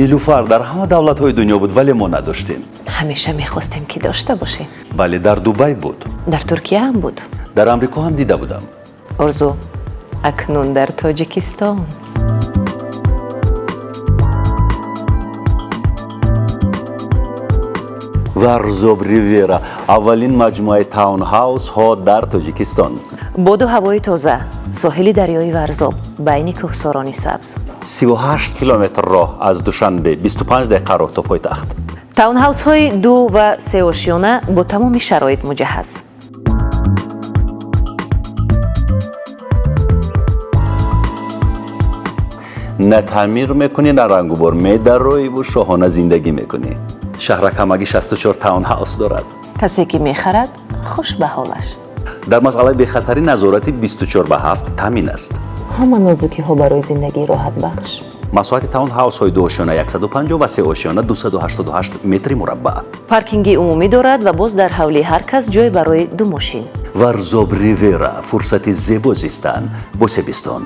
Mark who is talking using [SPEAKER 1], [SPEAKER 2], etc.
[SPEAKER 1] Нилуфар дар ҳама давлатҳои дунё буд, вале мо надоштем.
[SPEAKER 2] Ҳамеша мехостем, ки дошта бошем.
[SPEAKER 1] Бале, дар Дубай буд.
[SPEAKER 2] Дар Туркия ҳам буд.
[SPEAKER 1] Дар Амрико ҳам дида будам.
[SPEAKER 2] Орзу, акнун дар Тоҷикистон.
[SPEAKER 1] Варзоб Ривера, аввалин маҷмӯаи таунҳаусҳо дар Тоҷикистон.
[SPEAKER 2] Боду ҳавои тоза, соҳили дарёи Варзоб, байни кӯҳсорони сабз.
[SPEAKER 1] 38 километр роҳ аз Душанбе, 25 дақиқа роҳ то пойтахт.
[SPEAKER 2] Таунҳаусҳои ду ва сеошёна бо тамоми шароит муҷаҳҳаз.
[SPEAKER 1] На таъмир мекунӣ, на рангубор, медароиву шоҳона зиндагӣ мекунӣ. Шаҳрак ҳамагӣ 64 таунҳаус дорад.
[SPEAKER 2] Касе ки мехарад, хуш ба ҳолаш.
[SPEAKER 1] Дар масъалаи бехатарӣ назорати 24 ба 7 таъмин аст.
[SPEAKER 2] Ҳама нозукиҳо барои зиндагии роҳатбахш.
[SPEAKER 1] Масоҳати таунҳаусҳои дуошёна 150 ва сеошёна 288 метри мураббаъ.
[SPEAKER 2] Паркинги умумӣ дорад ва боз дар ҳавлии ҳар кас ҷой барои ду мошин.
[SPEAKER 1] Варзоб Ривера, фурсати зебо зистан бо Себистон.